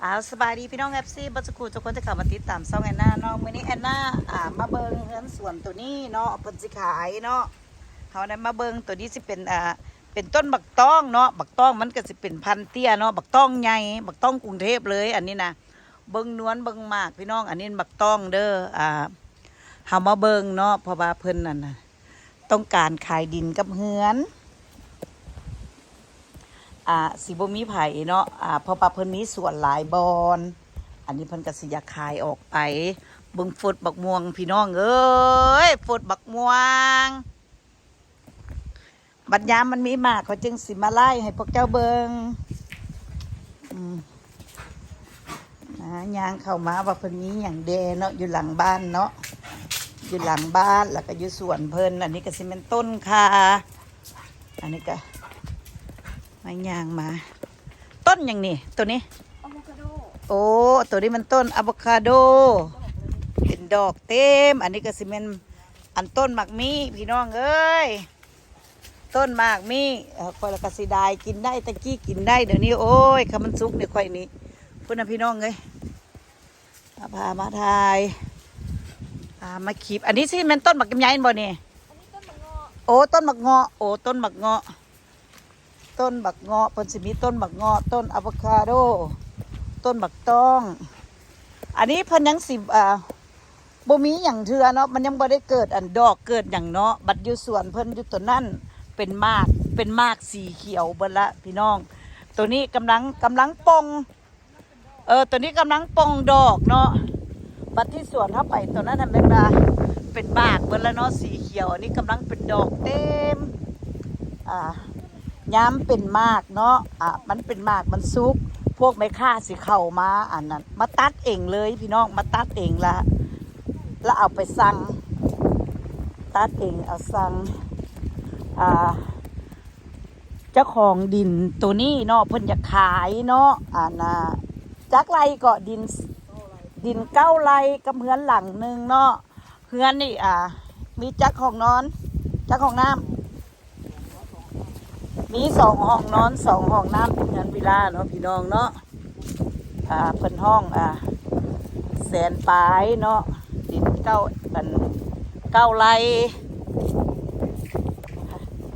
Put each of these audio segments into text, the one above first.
ອ້າວ ສະບາຍດີພີ່ນ້ອງ ເອັຟຊີ ເບິດສູ່ຜູ້ສູ່ຄົນທີ່ເຂົ້າມາຕິດຕາມຊ່ອງແອນນາເນາະ. ມື້ນີ້ແອນນາ ອ່າ ມາເບິ່ງເຮືອນສວນໂຕນີ້ເນາະ ເພິ່ນຊິຂາຍເນາະ. ເຮົາໄດ້ມາເບິ່ງ ໂຕນີ້ຊິເປັນ ອ່າ ເປັນຕົ້ນບັກຕອງເນາະ. ບັກຕອງມັນກໍຊິເປັນພັນເຕ້ຍເນາະ ບັກຕອງໃຫຍ່ ບັກຕອງກຸງເທບເລີຍ ອັນນີ້ນະ. ເບິ່ງນວນເບິ່ງໝາກພີ່ນ້ອງ ອັນນີ້ບັກຕອງເດີ. ອ່າ ເຮົາມາເບິ່ງເນາະ ເພາະວ່າເພິ່ນນັ້ນນະ ຕ້ອງການຂາຍດິນກັບເຮືອນ ອ່າ ຊິບໍ່ມີໃຜເນາະ ອ່າ ເພາະວ່າເພິ່ນມີສວນຫຼາຍບ່ອນ. ອັນນີ້ເພິ່ນກໍຊິຢາກຂາຍອອກໄປ. ເບິ່ງຟົດບັກມ່ວງພີ່ນ້ອງເອີຍ ຟົດບັກມ່ວງ. ບັດຍາມມັນມີໝາກ ຂ້ອຍຈຶ່ງຊິມາໄລ່ໃຫ້ພວກເຈົ້າເບິ່ງ. ອືມ ອ່າ ຍ່າງເຂົ້າມາວ່າເພິ່ນມີຫຍັງແດ່ເນາະ ຢູ່ຫຼັງບ້ານເນາະ ຢູ່ຫຼັງບ້ານ ແລ້ວກໍຢູ່ສວນເພິ່ນ. ອັນນີ້ກໍຊິແມ່ນຕົ້ນຂ່າ ອັນນີ້ກໍມາຍ່າງມາ ຕົ້ນຫຍັງນີ້ ໂຕນີ້? ອາໂວຄາໂດ. ໂອ້ ໂຕນີ້ມັນຕົ້ນອາໂວຄາໂດ ເປັນດອກເຕັມ. ອັນນີ້ກໍຊິແມ່ນອັນຕົ້ນໝາກມີ້ ພີ່ນ້ອງເອີຍ. ຕົ້ນໝາກມີ້ ເອີ ຂ້ອຍລະກະເສຍດາຍ ກິນໄດ້ ແຕ່ກີ້ກິນໄດ້ ດຽວນີ້ ໂອ້ຍ ຄັນມັນສຸກນີ້ ຂ້ອຍນີ້ ພຸ້ນນະ ພີ່ນ້ອງເອີຍ. ເອົາພາມາຖ່າຍ ພາມາຄລິບ. ອັນນີ້ຊິແມ່ນຕົ້ນໝາກລຳໄຍແມ່ນບໍ່ນີ້? ອັນນີ້ຕົ້ນໝາກເງາະ. ໂອ້ ຕົ້ນໝາກເງາະ ໂອ້ ຕົ້ນໝາກເງາະ ຕົ້ນບັກເງາະ ເພິ່ນຊິມີຕົ້ນບັກເງາະ ຕົ້ນອາໂວຄາໂດ ຕົ້ນບັກຕອງ. ອັນນີ້ເພິ່ນຍັງຊິ ອ່າ ບໍ່ມີຫຍັງເທື່ອເນາະ ມັນຍັງບໍ່ໄດ້ເກີດອັນດອກເກີດຫຍັງເນາະ. ບັດຢູ່ສວນເພິ່ນຢູ່ຕົວນັ້ນເປັນໝາກ ເປັນໝາກສີຂຽວເບິດລະພີ່ນ້ອງ. ໂຕນີ້ກຳລັງ ກຳລັງປ່ອງ ເອີ ໂຕນີ້ກຳລັງປ່ອງດອກເນາະ. ບັດທີ່ສວນເຮົາໄປໂຕນັ້ນນະ ແມ່ນວ່າເປັນໝາກເບິດລະເນາະ ສີຂຽວ. ອັນນີ້ກຳລັງເປັນດອກເຕັມ ອ່າ ຍາມເປັນໝາກເນາະ ອ່າ ມັນເປັນໝາກ ມັນສຸກ ພວກແມ່ຄ້າຊິເຂົ້າມາ ອັນນັ້ນ ມາຕັດເອງເລີຍພີ່ນ້ອງ ມາຕັດເອງລະ ລະເອົາໄປສັ່ງ ຕັດເອງເອົາສັ່ງ ອ່າ ເຈົ້າຂອງດິນໂຕນີ້ເນາະ ເພິ່ນຢາກຂາຍເນາະ ອັນນ່າ ຈັກໄຮ່ເກາະ ດິນ ດິນເກົ້າໄຮ່ກັບເຮືອນຫຼັງໜຶ່ງເນາະ. ເຮືອນນີ້ ອ່າ ມີຈັກຫ້ອງນອນ ຈັກຫ້ອງນ້ຳ? ມີສອງຫ້ອງນອນ ສອງຫ້ອງນ້ຳ ເປັນເຮືອນວິລາເນາະ ພີ່ນ້ອງເນາະ. ອ່າ ເພິ່ນຮ້ອງ ອ່າ ແສນປາຍເນາະ ດິນເກົ້າ ອັນ ເກົ້າໄຮ່.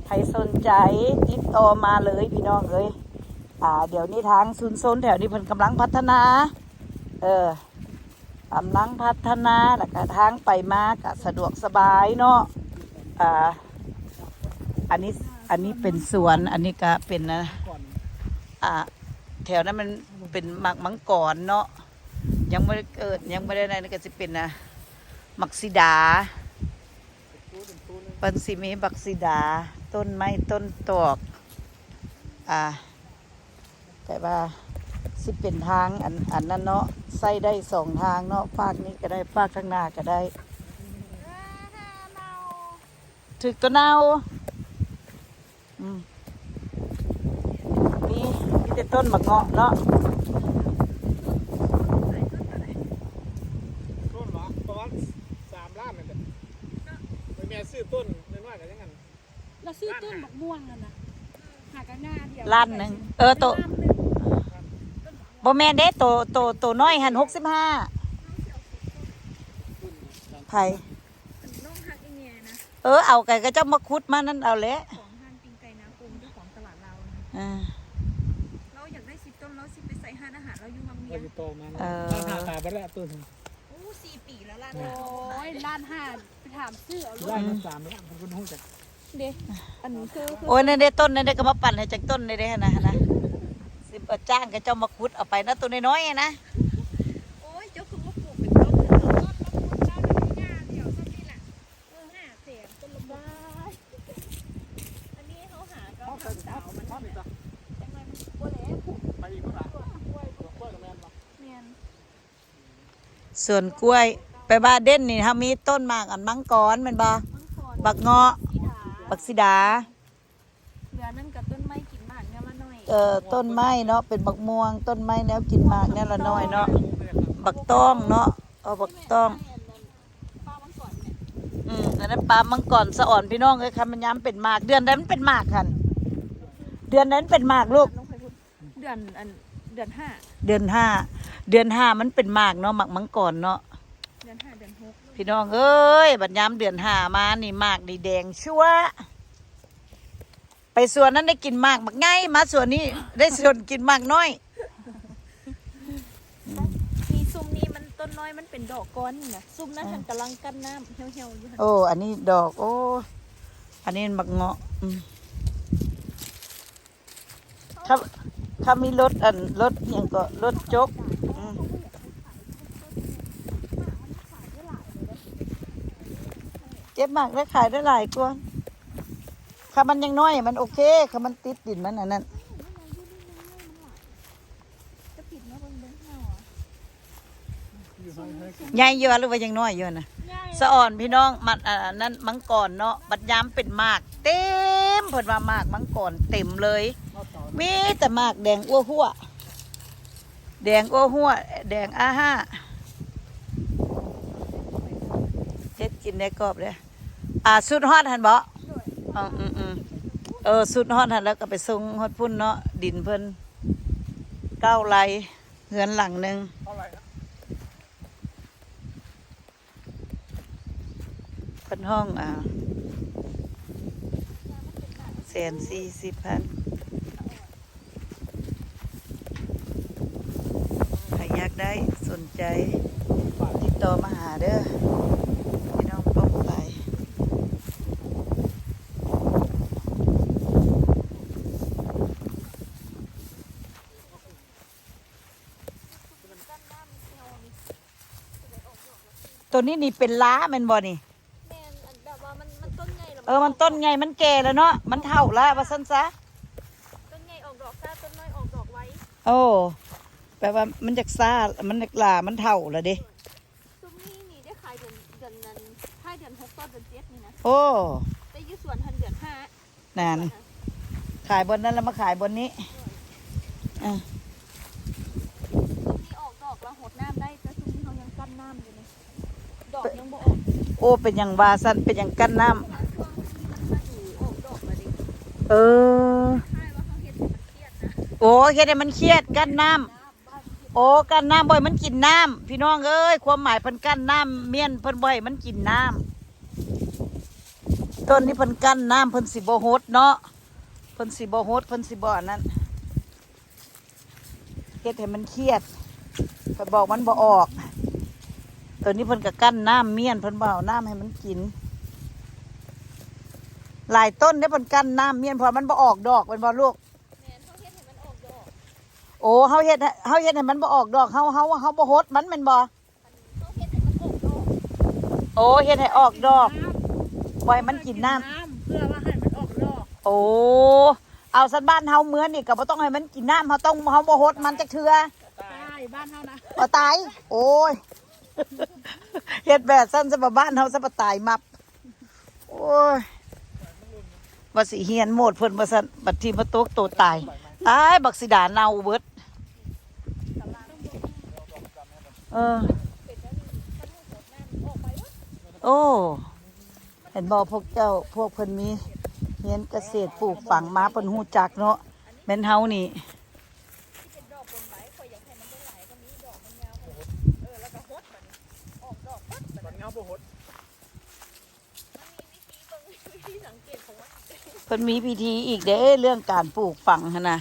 ໃຜສົນໃຈຕິດຕໍ່ມາເລີຍ ພີ່ນ້ອງເອີຍ. ອ່າ ດຽວນີ້ທາງຊຸມຊົນແຖວນີ້ເພິ່ນກຳລັງພັດທະນາ ເອີ ກຳລັງພັດທະນາ ແລ້ວກະທາງໄປມາກະສະດວກສະບາຍເນາະ. ອ່າ ອັນນີ້ ອັນນີ້ເປັນສວນ ອັນນີ້ກະເປັນ ອ່າ ແຖວນັ້ນມັນເປັນໝາກມັງກອນເນາະ ຍັງບໍ່ໄດ້ເກີດ ຍັງບໍ່ໄດ້ນັ້ນ ກະຊິເປັນ ອ່າ ໝາກສີດາ ເພິ່ນຊິມີໝາກສີດາ ຕົ້ນໄມ້ຕົ້ນຕອກ ອ່າ ແຕ່ວ່າຊິເປັນທາງອັນ ອັນນັ້ນເນາະ ໃຊ້ໄດ້ສອງທາງເນາະ ຟາກນີ້ກະໄດ້ ຟາກທາງໜ້າກະໄດ້. ຖືກຕົວເນົ່າ ອືມ ມີ ມີແຕ່ຕົ້ນບັກເງາະເນາະ. ຕົ້ນລະປະມານສາມລ້ານນັ້ນແຫຼະ ແມ່ຊື້ຕົ້ນນ້ອຍໆກະຍັງອັນ ລະຊື້ຕົ້ນບັກມ່ວງຫັ້ນນະ ຫາກະງາດຽວ ລ້ານໜຶ່ງ ເອີ ໂຕ ບໍ່ແມ່ນເດ້ ໂຕ ໂຕ ໂຕນ້ອຍຫັ້ນ ຫົກສິບຫ້າ ໃຜ ນ້ອງຮັກອີ່ແມ່ນະ ເອີ ເອົາໄກ ຂະເຈົ້າມາຂຸດມານັ້ນເອົາແຫຼະ ຂອງຮ້ານປີ້ງໄກ່ນາກົງ ເຈົ້າຂອງຕະຫຼາດລາວ ອ່າ ລາວຢາກໄດ້ສິບຕົ້ນ ລາວຊິໄປໃສ່ຮ້ານອາຫານລາວຢູ່ວັງວຽງ ເອີ ໂອ້ ສີ່ປີແລ້ວ ລ້ານຫ້າ ໂອ້ຍ ລ້ານຫ້າ ໄປຖາມຊື້ເອົາໂລດ ລ້ານສາມລ້ານ ເດ້ ອັນຄື ຄື ໂອ້ຍ ນັ້ນເດ້ ຕົ້ນນັ້ນເດ້ ກໍມາປັ່ນໃຫ້ຈັກຕົ້ນເດ້ ຫັ້ນນະ ຫັ້ນນະ ຊິຈ້າງຂະເຈົ້າມາຂຸດເອົາໄປນະ ໂຕນ້ອຍໆນະ. ໂອ້ຍ ເຈົ້າຄືມາປູກເປັນຕົ້ນເນາະ ຕົ້ນມັງຄຸດເຈົ້ານະ ຫຍ້າດຽວສ່ຳນີ້ລະ ເອີ ຫ້າແສນຕົ້ນລະ ອັນນີ້ເຮົາຫາກໍຫາສາວມັນ ຈັກໜ່ອຍມັນບໍ່ແລ້ວ ໄປອີກພຸ້ນລະ ກ້ວຍ ກ້ວຍແມ່ນບໍ່ ແມ່ນ. ສວນກ້ວຍ ແປວ່າເດັ່ນນີ້ເຮົາມີຕົ້ນໝາກອັນມັງກອນແມ່ນບໍ່? ບັກເງາະ ບັກສີດາ ເຫຼືອນັ້ນກໍຕົ້ນໄມ້ກິນໝາກແນວລະໜ້ອຍ ເອີ ຕົ້ນໄມ້ເນາະ ເປັນບັກມ່ວງ ຕົ້ນໄມ້ແນວກິນໝາກແນວລະໜ້ອຍເນາະ ບັກຕອງເນາະ ເອົາບັກຕອງ ອືມ ອັນນັ້ນປາມັງກອນສະອອນ ພີ່ນ້ອງເອີຍ ຄັນມັນຍາມເປັນໝາກ ເດືອນໃດມັນເປັນໝາກຫັ້ນ ເດືອນໃດມັນເປັນໝາກລູກ? ເດືອນອັນ ເດືອນຫ້າ ເດືອນຫ້າ ເດືອນຫ້າມັນເປັນໝາກເນາະ ໝາກມັງກອນເນາະ ເດືອນຫ້າເດືອນຫົກ ພີ່ນ້ອງເອີຍ ບັດຍາມເດືອນຫ້າມານີ້ ໝາກນີ້ແດງຊົ່ວ. ໄປສວນນັ້ນໄດ້ກິນໝາກບັກໃຫຍ່ ມາສວນນີ້ໄດ້ສວນກິນໝາກນ້ອຍ. ນີ້ ຊຸມນີ້ມັນຕົ້ນນ້ອຍ ມັນເປັນດອກກ່ອນນີ້ນະ ຊຸມນັ້ນຫັ້ນກຳລັງກັ້ນນ້ຳແຫ້ວໆຢູ່ຫັ້ນ. ໂອ້ ອັນນີ້ດອກ ໂອ້ ອັນນີ້ບັກເງາະ ອືມ ຄັນ ຄັນມີລົດ ອັນ ລົດຫຍັງເກາະ ລົດຈົກ ອືມ ເກັບໝາກໄດ້ຂາຍໄດ້ຫຼາຍກວ່າ ຄັນມັນຍັງນ້ອຍມັນໂອເຄ ຄັນມັນຕິດດິນມັນອັນນັ້ນ. ໃຫຍ່ຢູ່ຫວາ ຫຼືວ່າຍັງນ້ອຍຢູ່ຫັ້ນນະ? ໃຫຍ່ ສະອອນພີ່ນ້ອງ ມັນ ອັນນັ້ນມັງກອນເນາະ ບັດຍາມເປັນໝາກເຕັມ ເພິ່ນວ່າໝາກມັງກອນເຕັມເລີຍ ມີແຕ່ໝາກແດງອົວຫົວ ແດງອົວຫົວ ແດງອາຫາ ເຮັດກິນໄດ້ກອບເດ້. ອ່າ ສຸດຮອດຫັ້ນບໍ? ອໍ ອືມໆ ເອີ ສຸດຮອດຫັ້ນແລ້ວກໍໄປສົ່ງຮອດພຸ້ນເນາະ ດິນເພິ່ນເກົ້າໄຮ່ ເຮືອນຫຼັງໜຶ່ງ ເພິ່ນຮ້ອງ ອ່າ ແສນສີ່ສິບພັນ. ໃຜຢາກໄດ້ສົນໃຈຕິດຕໍ່ມາຫາເດີ ພີ່ນ້ອງປ້ອງໄປ. ໂຕນີ້ນີ້ເປັນລາແມ່ນບໍ່ນີ້? ແມ່ນ ອັນແບບວ່າມັນ ມັນຕົ້ນໃຫຍ່ແລ້ວ ເອີ ມັນຕົ້ນໃຫຍ່ ມັນແກ່ແລ້ວເນາະ ມັນເຖົ້າແລ້ວວ່າຊັ້ນຊະ. ຕົ້ນໃຫຍ່ອອກດອກຊ້າ ຕົ້ນນ້ອຍອອກດອກໄວ. ໂອ້ ແປວ່າມັນຢາກຊ້າ ມັນຢາກຫຼ້າ ມັນເຖົ້າແລ້ວເດ້. ຊຸມນີ້ນີ້ໄດ້ຂາຍເດືອນ ເດືອນນັ້ນ ທ້າຍເດືອນຫົກ ຕົ້ນເດືອນເຈັດນີ້ນະ. ໂອ້ ແຕ່ຢູ່ສວນຫັ້ນເດືອນຫ້າ. ນັ້ນ ຂາຍບ່ອນນັ້ນແລ້ວມາຂາຍບ່ອນນີ້. ເອີ ຊຸມນີ້ອອກດອກແລ້ວຫົດນ້ຳໄດ້ ແຕ່ຊຸມນີ້ເຮົາຍັງກັ້ນນ້ຳຢູ່ນີ້ ດອກຍັງບໍ່ອອກ. ໂອ້ ເປັນຫຍັງວ່າຊັ້ນ ເປັນຫຍັງກັ້ນນ້ຳ? ເພາະວ່າຊ່ວງນີ້ມັນ ມັນອອກດອກແລ້ວເດ້. ເອີ ຄ້າຍວ່າເຮົາເຮັດໃຫ້ມັນຄຽດນະ. ໂອ້ ເຮັດໃຫ້ມັນຄຽດ ກັ້ນນ້ຳ. ໂອ້ ກັ້ນນ້ຳບໍ່ໃຫ້ມັນກິນນ້ຳ ພີ່ນ້ອງເອີຍ ຄວາມໝາຍເພິ່ນກັ້ນນ້ຳມ້ຽນ ເພິ່ນບໍ່ໃຫ້ມັນກິນນ້ຳ. ຕົ້ນນີ້ເພິ່ນກັ້ນນ້ຳ ເພິ່ນຊິບໍ່ຫົດເນາະ ເພິ່ນຊິບໍ່ຫົດ ເພິ່ນຊິບໍ່ອັນນັ້ນ ເຮັດໃຫ້ມັນຄຽດ ເພິ່ນບອກມັນບໍ່ອອກ. ໂຕນີ້ເພິ່ນກໍກັ້ນນ້ຳມ້ຽນ ເພິ່ນບໍ່ເອົານ້ຳໃຫ້ມັນກິນ. ຫຼາຍຕົ້ນເດ້ເພິ່ນກັ້ນນ້ຳມ້ຽນ ເພາະມັນບໍ່ອອກດອກແມ່ນບໍ່ລູກ? ແມ່ນ ເຮົາເຮັດໃຫ້ມັນອອກດອກ. ໂອ້ ເຮົາເຮັດໃຫ້ ເຮົາເຮັດໃຫ້ມັນບໍ່ອອກດອກ ເຮົາ ເຮົາ ເຮົາບໍ່ຫົດມັນແມ່ນບໍ່? ເຮົາເຮັດໃຫ້ມັນອອກດອກ. ໂອ້ ເຮັດໃຫ້ອອກດອກ ບໍ່ໃຫ້ມັນກິນນ້ຳ ເພື່ອວ່າໃຫ້ມັນອອກດອກ. ໂອ້ ເອົາຊັ້ນ ບ້ານເຮົາເມືອນີ້ກໍບໍ່ຕ້ອງໃຫ້ມັນກິນນ້ຳ ເຮົາຕ້ອງ ເຮົາບໍ່ຫົດມັນຈັກເທື່ອ. ຕາຍ ບ້ານເຮົານະ ບໍ່ຕາຍ. ໂອ້ຍ ເຮັດແບບຊັ້ນຊະ ບ້ານເຮົາຊະ ບໍ່ຕາຍມັບ. ໂອ້ຍ ວ່າຊິຮຽນໂມດເພິ່ນວ່າຊັ້ນ ບັດທີມາຕົກໂຕຕາຍ. ຕາຍ ບັກສີດາເນົ່າເບິດ. ເອີ ໂອ້ ເຫັນບໍ່ພວກເຈົ້າ ພວກເພິ່ນມີຮຽນກະເສດປູກຝັງມາ ເພິ່ນຮູ້ຈັກເນາະ. ແມ່ນເຮົານີ້ ເພິ່ນມີພິທີອີກເດ້ ເລື່ອງການປູກຝັງຫັ້ນນະ.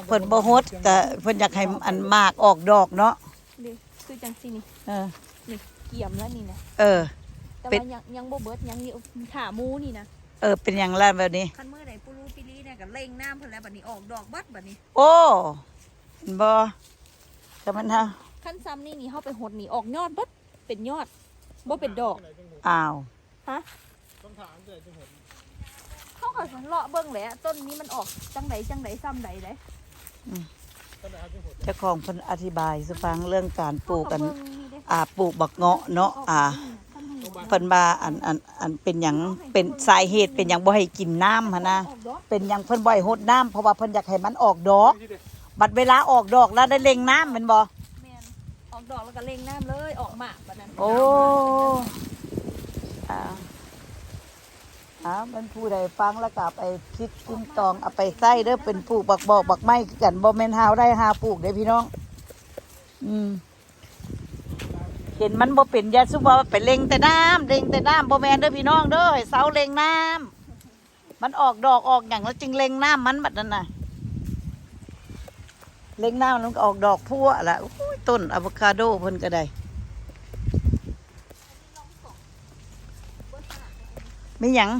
ເພິ່ນບໍ່ຫົດກະ ເພິ່ນຢາກໃຫ້ອັນໝາກອອກດອກເນາະ. ນີ້ຄືຈັ່ງຊີ້ນີ້ ເອີ ນີ້ກຽມແລ້ວນີ້ນະ. ເອີ ແຕ່ວ່າຍັງ ຍັງບໍ່ເບິດ ຍັງຢູ່ຖ້າໝູນີ້ນະ. ເອີ ເປັນຫຍັງລະແບບນີ້? ຄັນມື້ໃດປູລູປີລີນີ້ກະເລັ່ງນ້ຳເພິ່ນແລ້ວ ບັດນີ້ອອກດອກເບິດບັດນີ້. ໂອ້ ເຫັນບໍ່ ກະມັນເຮົາ ຄັນຊ່ຳນີ້ນີ້ ເຮົາໄປຫົດນີ້ອອກຍອດເບິດ ເປັນຍອດ ບໍ່ເປັນດອກ. ອ້າວ ຮະ ຕ້ອງຖາມເຈົ້າເຈົ້າຫົດ. ເຮົາກໍເລາະເບິ່ງແຫຼະ ຕົ້ນນີ້ມັນອອກຈັ່ງໃດຈັ່ງໃດ ຊ່ຳໃດເດ້. ອືມ ເຈົ້າຂອງເພິ່ນອະທິບາຍສູ່ຟັງເລື່ອງການປູກ ເຮົາກໍ ອັນ ເບິ່ງນີ້ເດ້ ອ່າ ປູກບັກເງາະເນາະ. ອອກ ອ່າ ອືມ ເພິ່ນວ່າ ອັນ ອັນ ອັນ ເປັນຫຍັງ ເປັນສາເຫດເປັນຫຍັງບໍ່ໃຫ້ກິນນ້ຳຫັ້ນນະ. ເປັນຫຍັງເພິ່ນບໍ່ໃຫ້ຫົດນ້ຳ ເພາະວ່າເພິ່ນຢາກໃຫ້ມັນອອກດອກ. ບັດເວລາອອກດອກແລ້ວໄດ້ເລັ່ງນ້ຳແມ່ນບໍ່? ແມ່ນ ອອກດອກແລ້ວກໍເລັ່ງນ້ຳເລີຍ ອອກໝາກບັດນັ້ນ. ໂອ້ ອ່າ ອ້າວ ແມ່ນຜູ້ໃດຟັງແລ້ວກໍເອົາໄປຄິດຕຶງຕອງ ເອົາໄປໃຊ້ເດີ້ ເປັນປູກບັກບອກບັກໄມ້ຄືກັນ ບໍ່ແມ່ນຫາວໄດ້ຫາປູກເດ້ພີ່ນ້ອງ. ອືມ ເຫັນມັນບໍ່ເປັນ ຢ່າສຸວ່າໄປເລັ່ງແຕ່ນ້ຳ ເລັ່ງແຕ່ນ້ຳ ບໍ່ແມ່ນເດີ້ພີ່ນ້ອງເດີ້ ໃຫ້ເຊົາເລັ່ງນ້ຳ. ມັນອອກດອກອອກຫຍັງແລ້ວຈຶ່ງເລັ່ງນ້ຳມັນ ບັດນັ້ນນະ ເລັ່ງນ້ຳມັນກໍອອກດອກພົ້ວລະ. ໂອ້ຍ ຕົ້ນອາໂວຄາໂດເພິ່ນກໍໄດ້. ມີຫຍັງ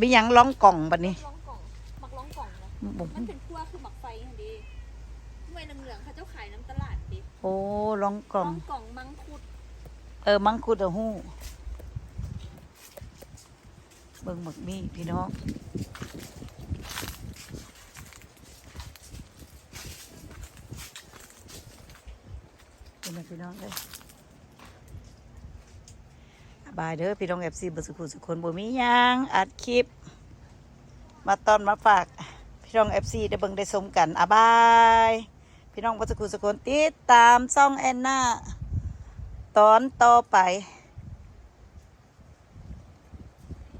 ມີຫຍັງລອງກ່ອງບັດນີ້? ລອງກ່ອງ ໝາກລອງກ່ອງນະ ບໍ່ ມັນເປັນພົ້ວຄືໝາກໄຟຫັ້ນເດ້ ໜ່ວຍເຫຼືອງໆ ເຂົາເຈົ້າຂາຍນຳຕະຫຼາດເດ້. ໂອ້ ລອງກ່ອງ ລອງກ່ອງ ມັງຄຸດ ເອີ ມັງຄຸດ ເອີ ຮູ້. ເບິ່ງໝາກມີ້ພີ່ນ້ອງ ເຫັນບໍ່ພີ່ນ້ອງເອີຍ? ສະບາຍເດີ້ພີ່ນ້ອງ ເອັຟຊີ ເບິດສຸຂູສຸຄົນ ບໍ່ມີຫຍັງ ອັດຄລິບມາຕ້ອນມາຝາກພີ່ນ້ອງ ເອັຟຊີ ໄດ້ເບິ່ງໄດ້ຊົມກັນ. ອາ ບາຍ ພີ່ນ້ອງເບິດສຸຂູສຸຄົນ ຕິດຕາມຊ່ອງແອນນາຕອນຕໍ່ໄປ.